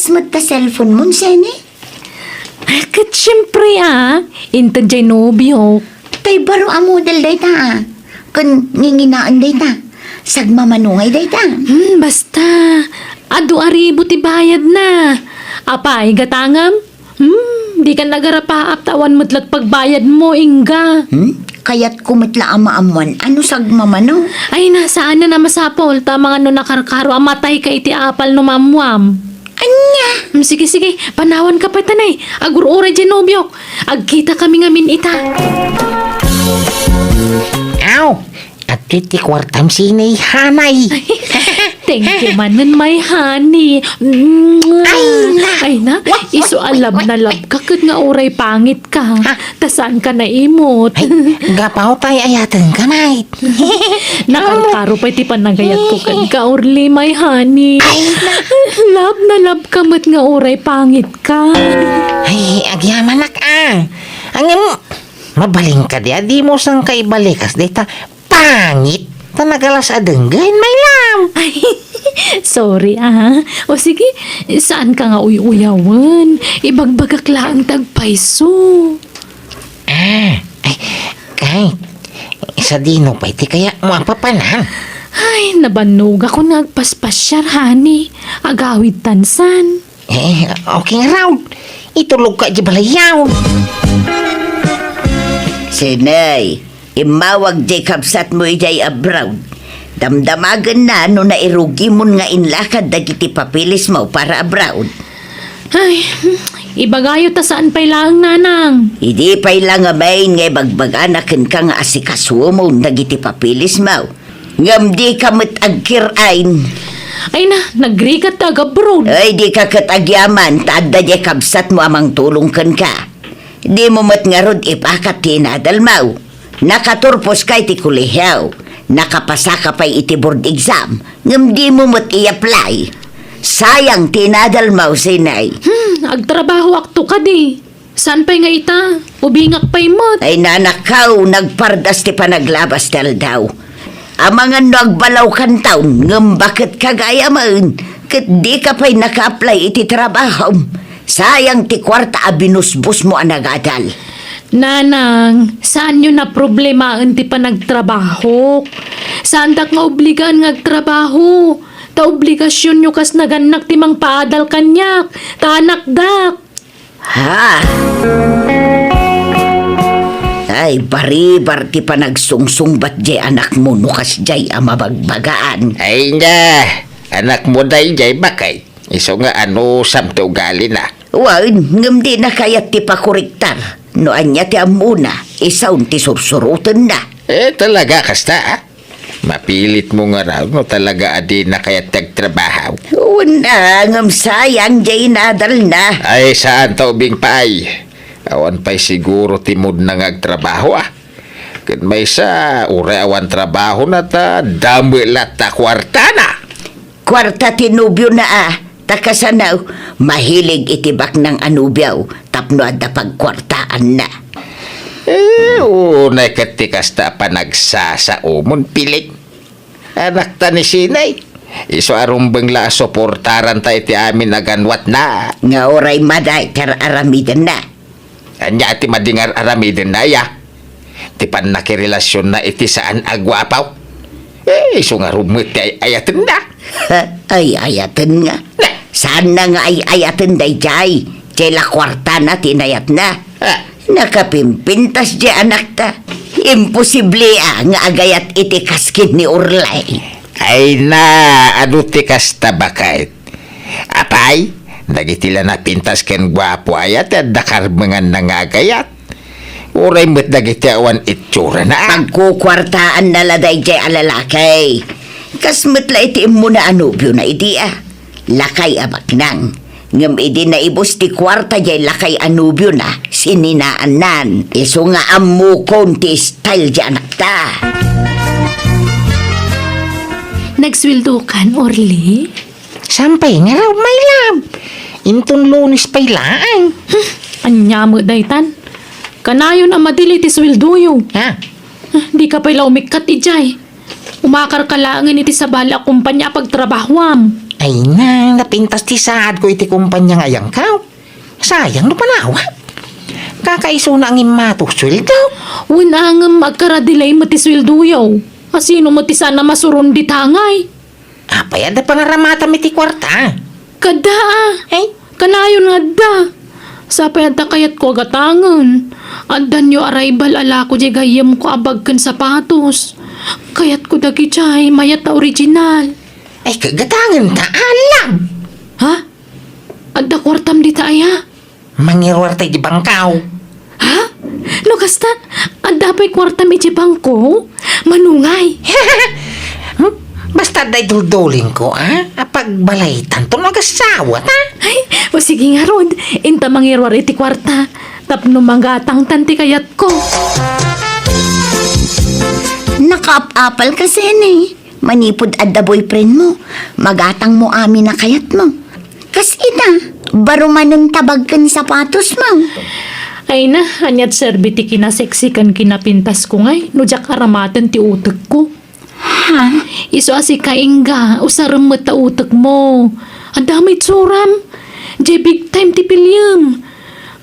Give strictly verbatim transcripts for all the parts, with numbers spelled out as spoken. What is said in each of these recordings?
met ta cellphone mo, Seni? Ah, ket siempre, ah. Inted jay nobiok. Tay baro a model dayta, ah. Ken nginginaen dayta. Sagmamano ngay dayta. Hmm, basta. Adu a ribu ti bayadna. Apay, gatangam? Hmm, dika nagarapaap ta awan met la pagbayadmo, ingga. Hmm? Kayatko met la a maammuan a no sagmamano. Ay na, saanen a masapul, ta amangan no nakarkaro a matayka iti apal no maammuam. Ania? Hmm, sige, sige, panawanka pay ta nay. Agur-uray jay nobiok. Agkitakami ngamin ita. Aw, adtoy ti kuartam, Seni, hanay. Thank you manen, my honey. Ay, na. Ay, na. Wak, wak, isu a wak, love wak. Na love ka ket nga uray pangit ka. Ha? Ta saanka naimot. Ay, gapu ta ay-ayatenka, nay. Nakarkaro pay ti panagayatko kenka, Orly, my honey. Ay, na. Love na love ka met nga uray pangit ka. Ay, agyamanak, ah. Ngem, mabalinka di a dimo sangka ibalikas dayta pangit ta nagalas a denggen, my love. Ay, sorry, ah. O sige, saanka nga uy-uyawen. Ibagbagak laeng ti agpayso. Ah, ay, kay, sadino pay ti kayatmo a papanan? Ay, nabannogakon nga agpaspasiar, honey. Agawid tansan. Eh, okay ngarud. Itulogka di balayyo. Seni, immawag jay kabsatmo idiay abroad. Damdamagenna no nairugimon nga inlakad dagiti papeles mo para abroad. Ay, ibagayo ta saan pay laeng, nanang. Idi pay la ngamin nga ibagbagana kenka nga asikasuom dagiti papeles mo. Ngem dika met agkir-ain. Ay na, nagrigat ta agabroad. Ay, dika ket agyaman ta adda diay kabsatmo a mangtulong kenka. Dimo met ngarud ipakat ti inadalmo. Nakaturposka iti kolehio. Nakapasaka pay iti board exam. Ngem dimo met i-apply. Sayang ti inadalmo, Seni. Hmm, agtrabahoakto kadi. Saan pay nga ita? Ubingak pay met. Ay, nanakaw, nagpardas ti panaglabas ti aldaw. Amangan no agbalawkanton, ngem baket ka gayamen, ket dika pay naka-apply iti trabahom. Sayang ti kuarta a binusbosmo a nagadal. Nanang, saanyo naproblemaen ti panagtrabahok. Saandak nga obligaan nga agtrabaho. Ta obligasionyo kas nagannak ti mangpaadal kaniak, ta anakdak. Ha? Ay, baribar ti panagsungsungbat jay anakmo no kasjay a mabagbagaan. Ay na, anakmo dayjay, baket. Isu nga anusam ti ugalina. Wen, ngem dina kayat ti pakorektar. No ania ti ammona, isun ti sursurotenna. Eh, talaga kasta, ah? Mapilitmo ngarud no talaga a dina kayat ti agtrabaho. Wen a, ngem sayang jay inadalna. Ay, saan ta ubing pay. Awan pay siguro ti moodna nga agtrabaho, ah. Ket maysa, uray awan trabahona ta dame latta kuartana. Kuarta ti nobiona, a, ta kasano, mahilig iti baknang a nobio tapno adda pagkuartaanna. Eh, unay ket ti kasta a panagsasaomon, pilik. Anakta ni Seni. Isu a rumbeng la a suportaranta iti amin a ganwatna. Nga uray madi ti ar-aramidenna. Ania ti madi nga ar-aramidenna, aya? Ti pannakirelasionna iti saan a guapo. Eh, isu ngarud met ti ay-ayatenna. Ay-ayatenna? Saanna nga ay-ayaten dayjay. Jay la kuartana ti inayatna. Ah. Nakapimpintas jay anakta. Imposible a nga agayat iti kas ken ni Orly. Ay na, adu ti kasta, baket. Apay, dagiti la napintas ken guapo aya ti adda karbenganna nga agayat. Uray met dagiti awan itsurana. Pagkukuartaanna la dayjay a lalaki. Kas met la iti immuna a nobiona idi, a. Lakay a baknang. Ngem idi naibus ti kuarta jay lakay a nobiona, sininaannan. Isu nga ammokon ti style jay anakta. Nagsueldokan, Orly? Saan pay ngarud, my love? Inton Lunes pay laeng. Hmm, ania met daytan? Kanayon a madili ti sueldoyo. Ha? Ah, dika pay la umikkat idiay. Umakarka laengen iti sabali a kompania a pagtrabahoam. Ay na, napintas ti saadko iti kumpanya nga ayangkaw. Sayang no panawak. Kakaisuna ngem mato sueldo. Wen a ngem agkaradelay met ti sueldoyo. Asino met ti saan a masuron dita ngay? Apay, adda pangaramatam iti kuarta? Kada a. Ay. Kanayon nga adda. Sapay adda kayatko a gatangen. Addanyo arrival a lako diay gayyemko a bag ken sapatos. Kayatko dagidiay, mayat a original. Ay, kagatangen ta, alam. Ha? Adda kuartam dita aya? Mangiruar ta iti bangkaw. Ha? No kasta, adda pay kuartam iti bangko? Manungay. Hmm? Basta adda iduldulingko, a? Apagbalaytan to no agasawa ta. Ay, o sige ngarud, inta mangiruar iti kuarta. Tapno magatangtan ti kayatko. Nakaap-apal ka, Sene. Manipud adda boyfriend mo, magatang mo amin a kayat mo. Kas ita, baro manen ta bag ken sapatos mo. Ay na, aniat serbi ti kinasexy ken kinapintas ko ngay, no diak aramaten ti utek ko. Ha? Isu a sika, Inga, usarem met ta utek mo. Adda met suram. Diay big time ti piliem.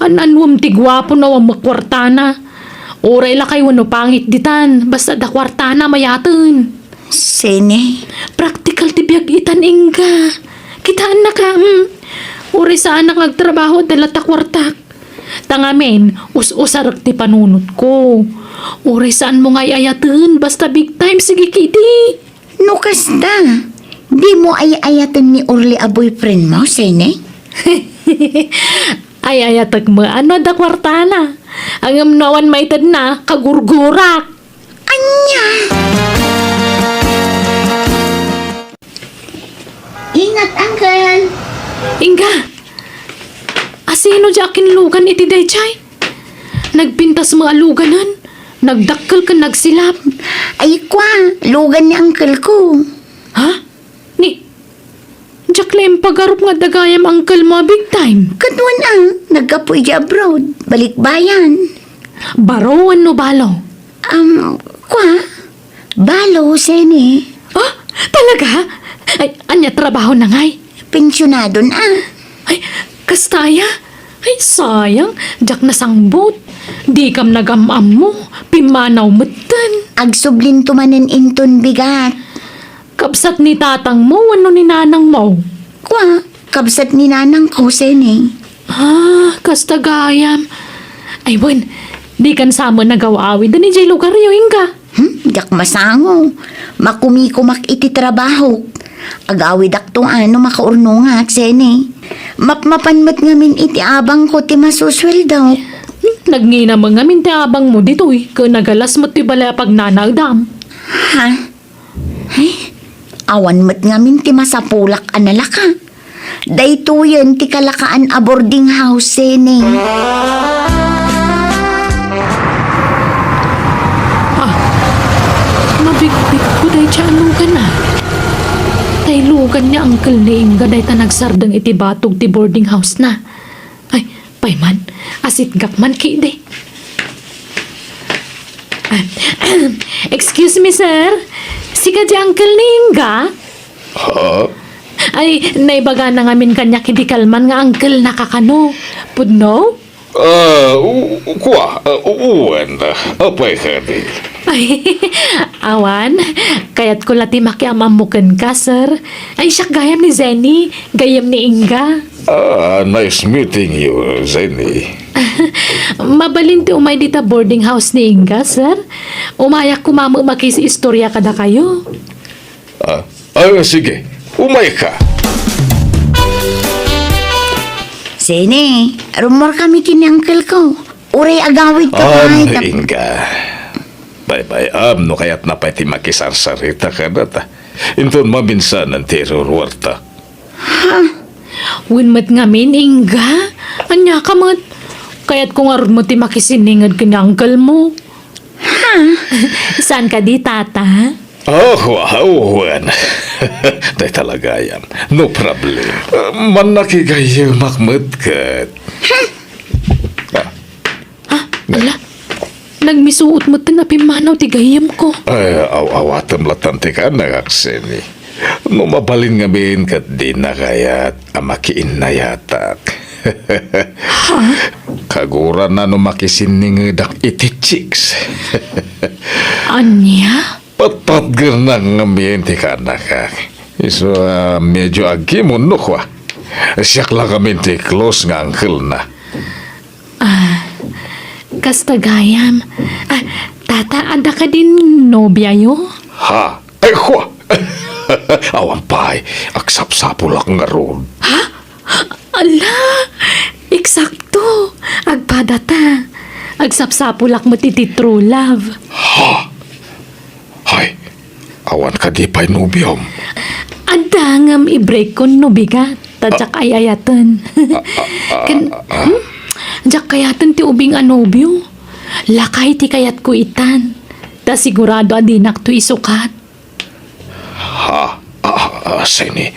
An-anuem ti guapo no awan met kuartana. Uray lakay wenno pangit ditan, basta adda kuartana mayaten. Sene? Praktikal ti biag itan, Inga. Kitaennaka, hmm? Uray saanak nga agtrabaho, adda latta kuartak. Ta ngamin, us-usarek ti panunotko. Uray saanmo nga ay-ayaten, basta big time, sige kidi. No kasta, dimo ay-ayaten ni Orly a boyfriend mo, Sene? Ay-ayatek met, no adda kuartana. Ngem no awan maitedna, kagurgurak. Ania? Ingat, Uncle. Inga! Asino diay akinlugan iti daydiay? Nagpintas met a luganen, nagdakkel ken nagsilap. Ay, kwa, lugan ni uncle ko. Ha? Ni, diak la impagarup nga adda gayam uncle mo a big time. Ket wen a, naggapu idiay abroad, balikbayan. Baro wenno balo? Um, kwa, balo, Sene. Ah, talaga? Ay, ania trabahona ngay? Pensionadon a. Ay, kasta aya? Ay, sayang, diak nasangbut. Dikam nagam-ammo, pimmanaw metten. Agsublinto manen inton bigat. Kabsat ni tatangmo wenno ni nanangmo? Kwa, kabsat ni nanangko, Sene. Ah, kasta gayam. Ay, wen, dikan sa met nagaw-awid idiay lugaryo, Inga? Hmm, diak masango. Makumikumak iti trabahok. Agawidakto a no makaurnongak, Sene. Mapmapan met ngamin iti abangko ti masusueldo. Hmm, nagngina met ngamin ti abangmo ditoy, ket nagalas met ti balay a pagnanaedam. Ha? Ay, awan met ngamin ti masapulak a nalaka. Daytoyen ti kalakaan a boarding house, Sene. Ah, mabigbigat ko dayta a lugan a. Tay lugan ni Uncle ni Inga dayta nagsardeng iti batog ti boarding house na. Ay, pay man, asitgak man kidi. Ah, excuse me, sir. Sika di uncle ni Inga? Ha? Ay, naibagana ngamin kaniak idi kalman nga uncle na ka kano. Pudno? Ah, u-, u-, kwa, ah, u-, uwan. Apay kadi? Ay, awan. Kayatko la ti makiam-ammo kenka, sir. Ay, siak gayam ni Zenny, gayam ni Inga. Ah, nice meeting you, Zenny. Mabalin ti umay dita boarding house ni Inga, sir? Umayak koma met makiistorya kadakayo. Ah, ah, sige. Umayka. Sene, rummuarkami ken ni uncle ko. Uray agawidka pay, tap- Inga. Baybay-am no kayatna pay ti makisarsarita kadata. Inton maminsanan ti iruruarta. Ha? Wen met ngamin, Inga? Ania ka met? Kayatko ngarud met ti makisinninged ken ni uncle mo. Ha? Saan kadi, Tata? Oh, wow, wen. Dayta la gayam. No problem. Uh, mannakigayyemak met ket. Ah. Ah, ala. Nagmisuot metten a pimmanaw ti gayyemko. Ay, aw-awatem latta ti kaannak, Sene. No mabalin ngamin ket dina kayat a makiinnayatak. Ha? Kagurana no makisinningedak iti chicks. Ania? Patpatgernak ngamin ti kaanakak. Isu a medyo agkimon no kua. Siak la ngamin ti close nga uncle-na. Ah, kasta gayam. Ah, tata, adda kadin nobiayo? Ha? Ay, kua! Awan pay, agsapsapulak ngarud. Ha? Ala! Eksakto! Agpadata. Agsapsapulak met iti true love. Ha? Ay, awan kadi pay nobiom? Adda ngem i-break-kon no bigat, ta diak ay-ayaten. Ken, hmm? Diak kayaten ti ubing a nobio. Lakay ti kayatko itan. Ta sigurado a dinakto isukat. Ha? Ah, ah, Seni,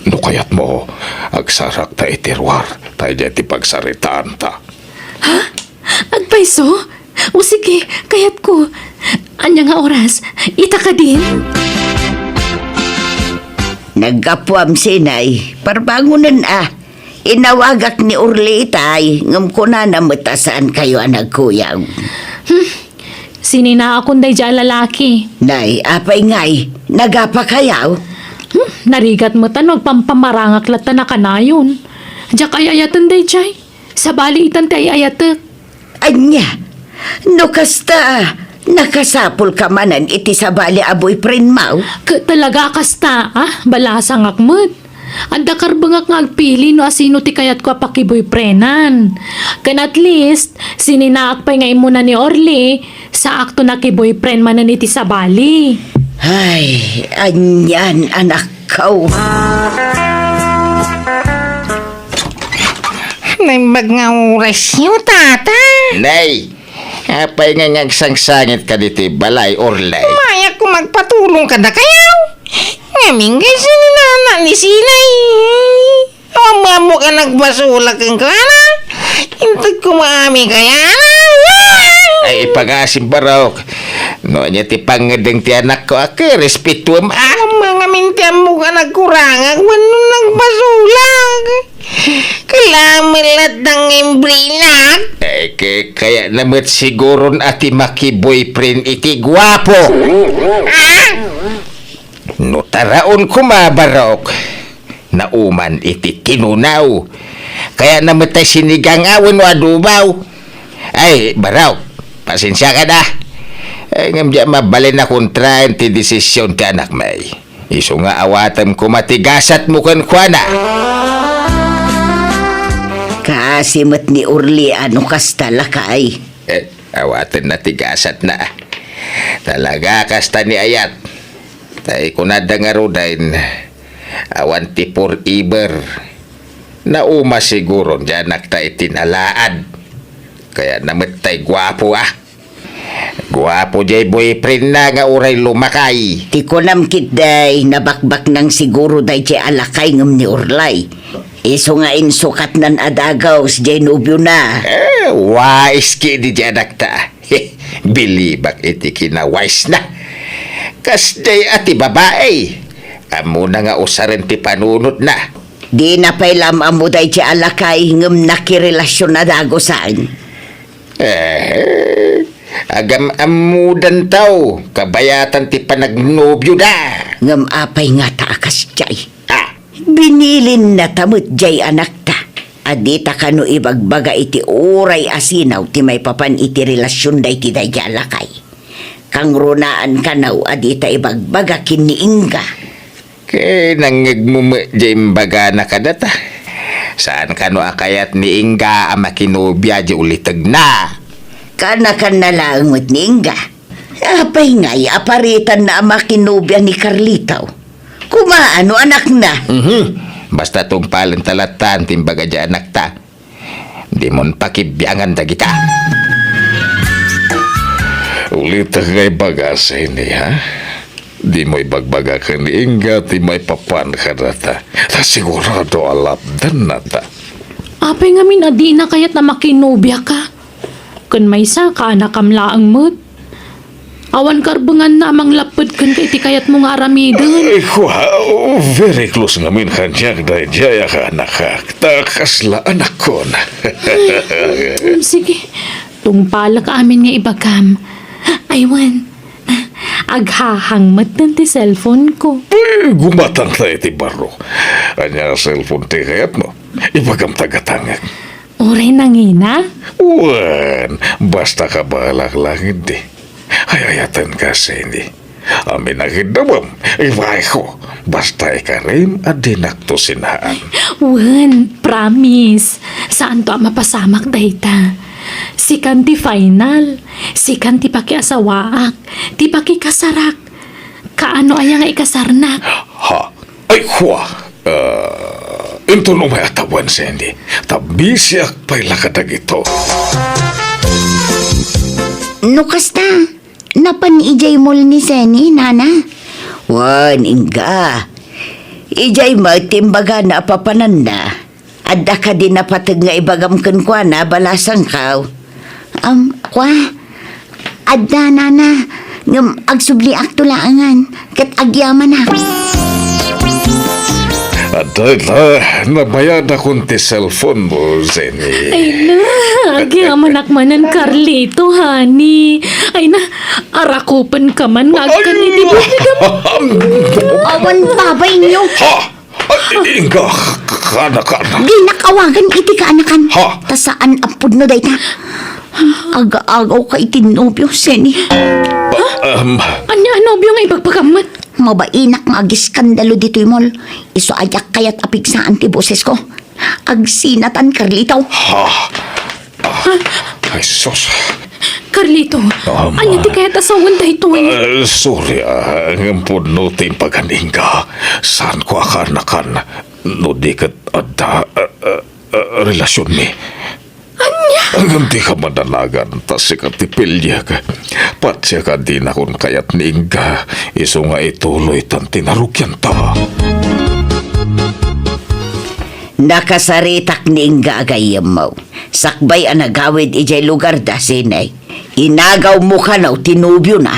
no kayatmo, agsarakta iti ruar, ta idiay ti pagsaritaanta. Ha? Agpayso? O sige, kayatko. Ania nga oras? Ita kadin? Naggapuam, Senay. Parbangonen a. Inawagak ni Orly itay, ngem kunana met a saankayo a nagkuyog. Hmm. Sininaakon daydiay a lalaki. Nay, apay ngay? Nagapakayo? Hmm, narigat met a no agpampamarangak latta na kanayon. Diak ay-ayaten daydiay. Sabali itan ti ay-ayatek. Ania? No kasta, nakasapulka manen iti sabali a boyfriendmo? Ket talaga a kasta, ah? Balasangak met. Adda karbengak nga agpili no asino ti kayatko a pakiboyfriendan. Ken at least, sininaak pay nga immuna ni Orly, saakto nakiboyfriend manen iti sabali. Ay, anian, anakko. Naimbag nga orasyo, tata. Nay, apay nga ngagsangsangitka ditoy balay, Orly? Mayakko magpatulong kadakayo. Ngamin kay sininana ni Sinay. Awan mo ka nagbasolak kenkuana. Inted ko maami kayana. Ay, ipagasim, Barok. No ania ti pangngedeng ti anakko a, ket respetuem a. Awan ngamin ti ammok a nagkurangak wenno nagbasolak. Kalamelat dang imbrinak. Ay, ke-, kayatna met siguron a ti makiboyfriend iti guapo. Ah? No taraon koma, Barok, nauman iti tinunaw. Kayatna met tay sinigang a wenno adobo. Ay, Barok, pasensiaka da. Ay, ngem diak mabalin a kontraen ti desisyon ti anakmi. Isu nga awatem koma ti gasatmo kenkuana. Kaasi met ni Orly a no kasta, lakay. Eh, awatenna ti gasatna. Talaga kasta ni ayat. Tay kunada ngaruden, awan ti forever. Nauma siguron ti anakta iti nalaad. Kayatna met tay guapo, ah. Guapo jay boyfriendna nga uray lumakay. Ti kunam ketdi, nabakbaknang siguro dayjay a lakay ngem ni Orly. Isu nga insukatnan a dagus jay nobiona. Eh, wais ketdi jay anakta. Bilibak iti kinawaisna. Kasjay a ti babai. Ammona nga usaren ti panunotna. Dina pay la am-ammo dayjay a lakay ngem nakirelasion a dagusen. Eh, agam-ammodanto, kabayatan ti panagnobioda. Ngem apay ngata a kasjay? Ah. Binilinna ta met jay anakta a dita kano ibagbaga iti uray a sinaw ti maipapan iti relasion daydi dayjay a lakay. Kangrunaan kano a dita ibagbaga ken ni Inga. Ket nangngegmo met jay imbagana kadata. Saan kano a kayat ni Inga a makinobia jay ulitegna? Kanakanna laeng met ni Inga. Apay ngay a paritanna a makinobia ni Carlito? Koma no anakna. Mhm. Basta tungpalenta lattan ti imbaga jay anakta. Dimon pakibiangan dagita. Ulitek nga ibaga, Seni, ha? Dimo ibagbaga ken ni Inga ti maipapan kadata. Ta sigurado a lapdennata. Apay ngamin a dina kayat a makinobiaka? Ken maysa, kaanakam laeng met. Awan karbenganna a manglapped kenka iti kayatmo nga aramiden. Ay, kua, very close ngamin kaniak daydiay a kaanakak. Ta kasla anakkon. Mm, sige. Tungpalek amin nga ibagam. Ay, wen. Aghahang metten ti cellphone ko. Ay, gumatangta iti baro. Ania a cellphone ti kayatmo? Ibagam ta gatangek. Uray nangina? Wen, basta kabaelak laeng idi. Ay-ayatenka, Seni. Amin a kiddawem, ibaeko. Basta ikarim a dinakto sinaan. Wen, promise. Saanto a mapasamak dayta. Sikan ti final. Sikan ti pakiasawaak. Ti pakikasarak. Kaano aya nga ikasarnak? Ha? Ay, kua. Ah, inton umay a tawen, Seni. Ta bisiak pay la kadagito. No kasta, napan idiay mall ni Seni, nana? Wen, ingga. Idiay met ti imbagana a papananna. Adda kadi napateg nga ibagam kenkuana, balasangkaw? Am, kua? Adda, nana. Ngem agsubliakto laengen, ket agyamanak. Adda ita, nabayadakon ti cellphone mo, Seni. Ay na, agyamanak manen, Carlito, honey. Ay na, arakupenka man nga agkan iti buligam. Awan babayyo. Ha? Ay, ingga, kaanakan. Dinak awagan iti kaanakan. Ha? Ta saan a pudno dayta. Aga-agawka iti nobio, Seni. Ah, um. Ania a nobio nga ibagbagammet? Mabainak nga agiskandalo ditoy mall. Isu a diak kayat a pigsaan ti bosesko. Agsinatan, Carlito. Ha? Ah, ay, sus. Carlito, ania ti kayat a sawen daytoy? Ah, sorry, ah, ngem pudno ti impagan, ingga. Saanko a kaanakan no di ket adda, ah, ah, ah, relasionmi. Ania? Ngem dika madanagan, ta sika ti piliek. Patiek a dinakon kayat ni ingga, isu nga ituloytan ti narugianta. Nakasaritak ni ingga a gayyemmo. Sakbay a nagawid idiay lugarda, Seni, inagawmo kano ti nobiona.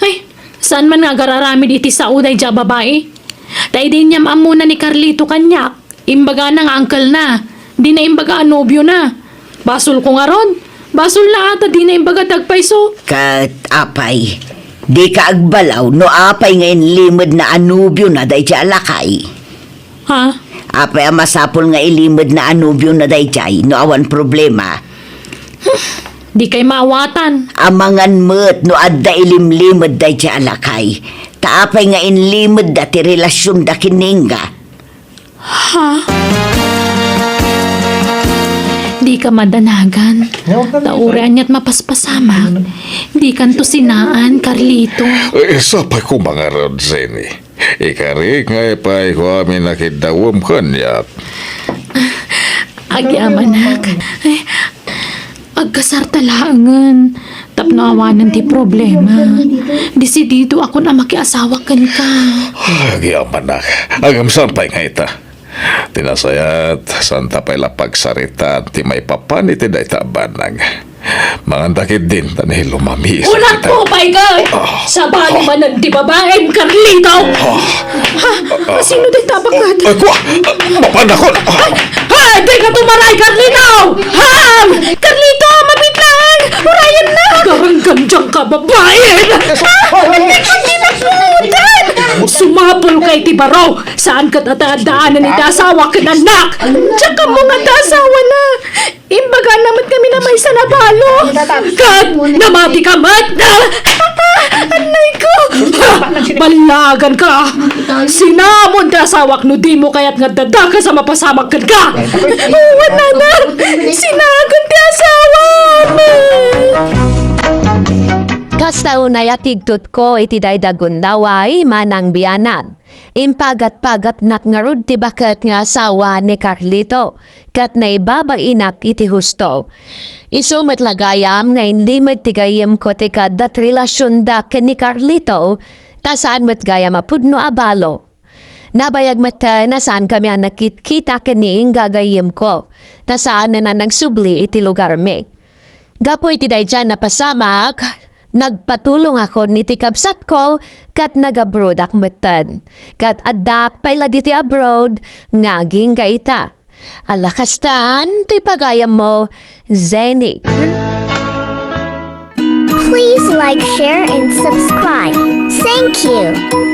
Ay, saan man nga agar-aramid iti sao daydiay a babai? Ta idi inyam-ammona ni Carlito kaniak, imbagana nga uncle-na, dina imbaga a nobiona. Basolko ngarud, basolna a ta dina imbaga ti agpayso. Ket apay, dika agbalaw no apay nga inlimedna a nobiona daydiay a lakay? Ha? Apay a masapul nga ilimedna a nobiona daydiay no awan problema? Dikay maawatan. Amangan met no adda ilimlimed daydiay a lakay. Ta apay nga inlimedda ti relasionda ken ni ingga? Ha? Dika madanagan. Ta uray aniat mapaspasamak, dikanto sinaan, Carlito. Eh, sapay koma ngarud, Seni. Ikarik nga ipayko amin a kiddawem kaniak. Agyamanak. Ay, agkasarta laengen tapno awanen ti problema. Desididoakon a makiasawa kenka. Agyamanak. Ngem saan pay nga ita? Ti nasayaat, saanta pay la pagsaritaan ti maipapan iti dayta a banag. Manganta ketdin, ta nalumami. Unatko pay ket! Ah. Sabali manen ti babaem, Carlito! Ah. Ha? Ah. Sino dayta a bakkat? Ay, kua! Mapanakon! Ah. Ay! Ay! Dika tumaray, Carlito! Ha? Carlito, mabitlang! Urayennak! Garanggan diay kababain! Ah! Dika kinaputan! Sumapulka iti baro! Saan ket a addaanen iti asawa ken annak? Diak ammo nga adda asawana. Imbagana met ngamin a maysa a balo. Ket namatika met. Annayko. Ballaganka. Sinamon ti asawak no dimo kayat nga addadakes a mapasamak kenka. Wen, nana. Sinagan ti asawam. Kasta unay a tigtutko iti dayda a gundaway, Manang Bianan. Impagat-pagatnak ngarud ti baket nga asawa ni Carlito, ket naibabainak iti husto. Isu met la gayam nga inlimed ti gayyemko ti kaadda ti relasionda ken ni Carlito, ta saan met gayam a pudno a balo. Nabayag met a saankami a nagkitkita ken ni ingga a gayyemko, ta saanen a nagsubli iti lugarmi. Gapu iti daydiay a napasamak, Nagpatulongakon iti kabsatko ket nag-abroadak metten. Ket addaak pay la ditoy abroad nga agingga ita. Ala kastan ti pagayammo, Zenny. Please like, share, and subscribe. Thank you.